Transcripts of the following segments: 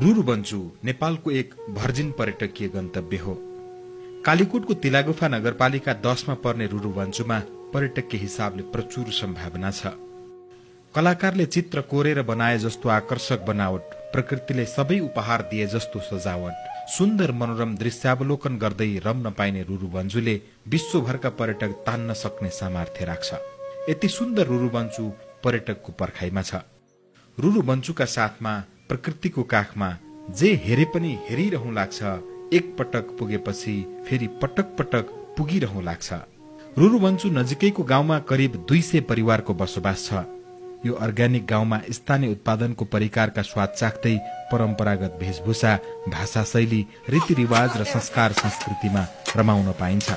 रुरुबन्चु नेपालको एक भर्जिन पर्यटकीय गन्तव्य हो। कालीकोटको तिलागुफा नगरपालिका 10 मा पर्ने रुरुबन्चुमा पर्यटकीय हिसाबले प्रचुर सम्भावना छ। कलाकारले चित्र कोरेर बनाए जस्तो आकर्षक बनावट, प्रकृतिले सबै उपहार दिए जस्तो सजावट, सुन्दर मनोरम दृश्यावलोकन गर्दै रम्न पाइने रुरुबन्चुले विश्वभरका पर्यटक तान्न सक्ने सामर्थ्य राख्छ। यति सुन्दर रुरुबन्चु पर्यटकको पर्खाइमा छ। रुरुबन्चुका साथमा प्रकृतिको काखमा जे हेरे पनि हेरिरहँ लाग्छ। एक पटक पुगेपछि फेरि पटक पटक पुगिरहँ लाग्छ। रुरुबन्चु नजिकैको गाउँमा करिब 200 परिवारको बसोबास छ। यो अर्ग्यानिक गाउँमा स्थानीय उत्पादनको परिकारका स्वाद चाख्दै परम्परागत वेशभूषा, भाषा शैली, रीतिरिवाज र संस्कार संस्कृतिमा रमाउन पाइन्छ।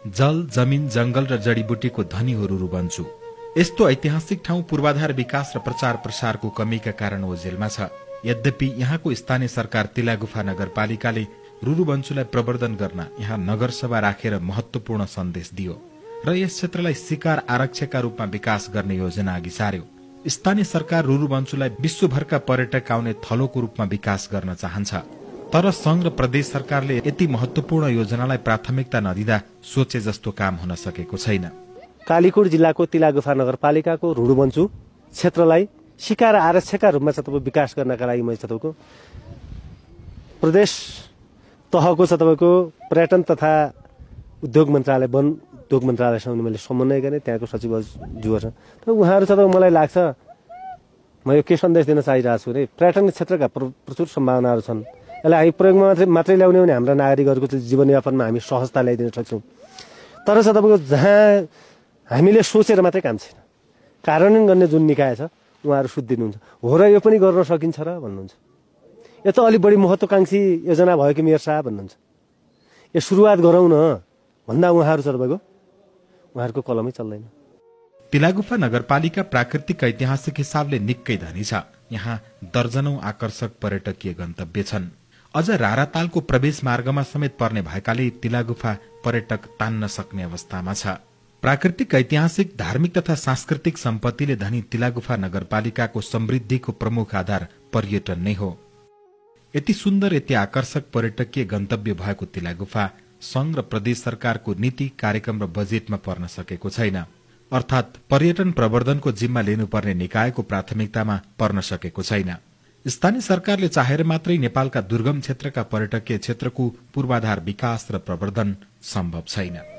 जल, जमिन, जंगल र जडीबुटीको धनी हो रुरुबन्चु। यस्तो ऐतिहासिक ठाउँ पूर्वाधार विकास र प्रचार प्रसारको कमीका कारण ओझेलमा छ। यद्यपि यहाँको स्थानीय सरकार तिलागुफा नगरपालिकाले रुरुबन्चुलाई प्रवर्धन गर्न यहाँ नगरसभा राखेर महत्वपूर्ण सन्देश दियो र यस क्षेत्रलाई शिकार आरक्षका रूपमा विकास गर्ने योजना अघि सार्यो। स्थानीय सरकार रुरुबन्चुलाई विश्वभरका पर्यटक आउने थलोको रूपमा विकास गर्न चाहन्छ। तर संघ र प्रदेश सरकारले यति महत्वपूर्ण योजनालाई प्राथमिकता नदिँदा सोचे जस्तो काम हुन सकेको छैन। कालीकोट जिल्लाको तिलागुफा नगरपालिकाको रुरुबन्चु क्षेत्रलाई शिकार आरक्षका रूपमा चाहिँ तपाईको विकास गर्नका लागि मैले चाहिँ तपाईको प्रदेश तहको चाहिँ तपाईको पर्यटन तथा उद्योग मन्त्रालय वन उद्योग मन्त्रालयसँग मैले समन्वय गरेँ। त्यहाँको सचिवज्यूहरू तर उहाँहरू चाहिँ मलाई लाग्छ म यो के सन्देश दिन चाहिरहेको छु भने पर्यटन क्षेत्रका प्रचुर सम्भावनाहरू छन्। यसलाई हामी प्रयोगमा मात्रै ल्याउने भने हाम्रा नागरिकहरूको जीवनयापनमा हामी सहजता ल्याइदिन सक्छौँ। तर चाहिँ तपाईँको जहाँ हामीले सोचेर मात्रै काम छैन, कार्यान्वयन गर्ने जुन निकाय छ उहाँहरू सुत्दिनुहुन्छ हो र यो पनि गर्न सकिन्छ र भन्नुहुन्छ। यो त अलि बढी महत्त्वकांक्षी योजना भयो कि मेयर साहब भन्नुहुन्छ। यो सुरुवात गरौँ न भन्दा उहाँहरू छ तपाईँको उहाँहरूको कलमै चल्दैन। तिलागुफा नगरपालिका प्राकृतिक ऐतिहासिक हिसाबले निकै धनी छ। यहाँ दर्जनौं आकर्षक पर्यटकीय गन्तव्य छन्। अझ रारातालको प्रवेश मार्गमा समेत पर्ने भएकाले तिलागुफा पर्यटक तान्न सक्ने अवस्थामा छ। प्राकृतिक ऐतिहासिक धार्मिक तथा सांस्कृतिक सम्पत्तिले धनी तिलागुफा नगरपालिकाको समृद्धिको प्रमुख आधार पर्यटन नै हो। यति सुन्दर यति आकर्षक पर्यटकीय गन्तव्य भएको तिलागुफा संघ र प्रदेश सरकारको नीति, कार्यक्रम र बजेटमा पर्न सकेको छैन। अर्थात् पर्यटन प्रवर्धनको जिम्मा लिनुपर्ने निकायको प्राथमिकतामा पर्न सकेको छैन। स्थानीय सरकारले चाहेर मात्रै नेपालका दुर्गम क्षेत्रका पर्यटकीय क्षेत्रको पूर्वाधार विकास र प्रवर्धन सम्भव छैन।